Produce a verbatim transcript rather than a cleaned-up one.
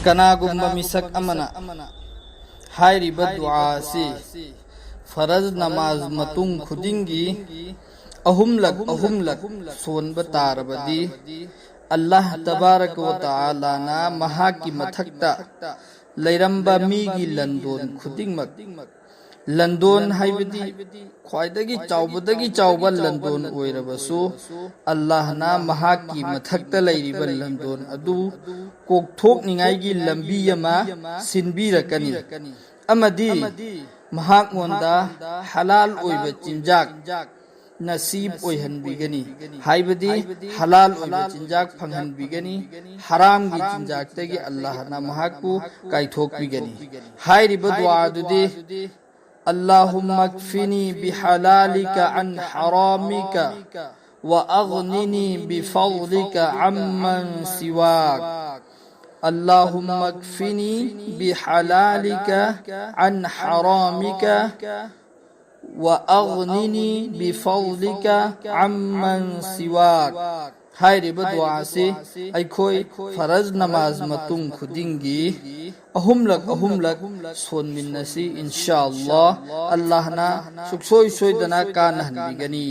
ꯀꯅꯥꯒꯨꯝꯕ ꯃꯤꯁꯛ ꯑꯃꯅ ꯍꯥꯏꯔꯤꯕ ꯗꯨꯋꯥ ꯑꯁꯤ ꯐꯔꯖ ꯅꯃꯥꯖ ꯃꯇꯨꯡ ꯈꯨꯗꯤꯡꯒꯤ ꯑꯍꯨꯝꯂꯛ ꯑꯍꯨꯝꯂꯛ ꯁꯣꯟꯕ ꯇꯥꯔꯕꯗꯤ, ꯑꯜꯂꯥꯍ ꯇꯕꯥꯔꯀ ꯋ ꯇꯥꯂꯥꯅ ꯃꯍꯥꯛꯀꯤ ꯃꯊꯛꯇ ꯂꯩꯔꯝꯕ ꯃꯤꯒꯤ ꯂꯟꯗꯣꯟ ꯈꯨꯗꯤꯡꯃꯛ, ꯂꯟꯗꯣꯟ ꯍꯥꯏꯕꯗꯤ ꯈ꯭ꯋꯥꯏꯗꯒꯤ ꯆꯥꯎꯕꯗꯒꯤ ꯆꯥꯎꯕ ꯂꯟꯗꯣꯟ ꯑꯣꯏꯔꯕꯁꯨ, ꯑꯜꯂꯥꯍꯅ ꯃꯍꯥꯛꯀꯤ ꯃꯊꯛꯇ ꯂꯩꯔꯤꯕ ꯂꯟꯗꯣꯟ ꯑꯗꯨ ꯀꯣꯛꯊꯣꯛꯅꯤꯡꯉꯥꯏꯒꯤ ꯂꯝꯕꯤ ꯑꯃ ꯁꯤꯟꯕꯤꯔꯛꯀꯅꯤ, ꯑꯃꯗꯤ ꯃꯍꯥꯛꯉꯣꯟꯗ ꯍꯂꯥꯜ ꯑꯣꯏꯕ ꯆꯤꯟꯖꯥꯛ ꯅꯁꯤꯕ ꯑꯣꯏꯍꯟꯕꯤꯒꯅꯤ, ꯍꯥꯏꯕꯗꯤ ꯍꯂꯥꯜ ꯑꯣꯏꯕ ꯆꯤꯟꯖꯥꯛ ꯐꯪꯍꯟꯕꯤꯒꯅꯤ, ꯍꯔꯥꯝꯒꯤ ꯆꯤꯟꯖꯥꯛꯇꯒꯤ ꯑꯜꯂꯥꯍꯅ ꯃꯍꯥꯛꯄꯨ ꯀꯥꯏꯊꯣꯛꯄꯤꯒꯅꯤ꯫ ꯍꯥꯏꯔꯤꯕ ꯗꯨꯋꯥ ꯑꯗꯨꯗꯤ, اللهم اكفني بحلالك عن حرامك وأغنني بفضلك عمن سواك. اللهم اكفني بحلالك عن حرامك وأغنني بفضلك عمن سواك. ꯍꯥꯏꯔꯤꯕ ꯗꯨꯋꯥ ꯑꯁꯤ ꯑꯩꯈꯣꯏ ꯐꯔꯖ ꯅꯃꯥꯖ ꯃꯇꯨꯡ ꯈꯨꯗꯤꯡꯒꯤ ꯑꯍꯨꯝꯂꯛ ꯑꯍꯨꯝꯂꯛ ꯁꯣꯟꯃꯤꯟꯅꯁꯤ, ꯏꯟꯁꯥ ꯑꯜꯂꯥꯍ꯫ ꯑꯜꯂꯥꯍꯅ ꯁꯨꯛꯁꯣꯏ ꯁꯣꯏꯗꯅ ꯀꯥꯟꯅꯍꯟꯕꯤꯒꯅꯤ꯫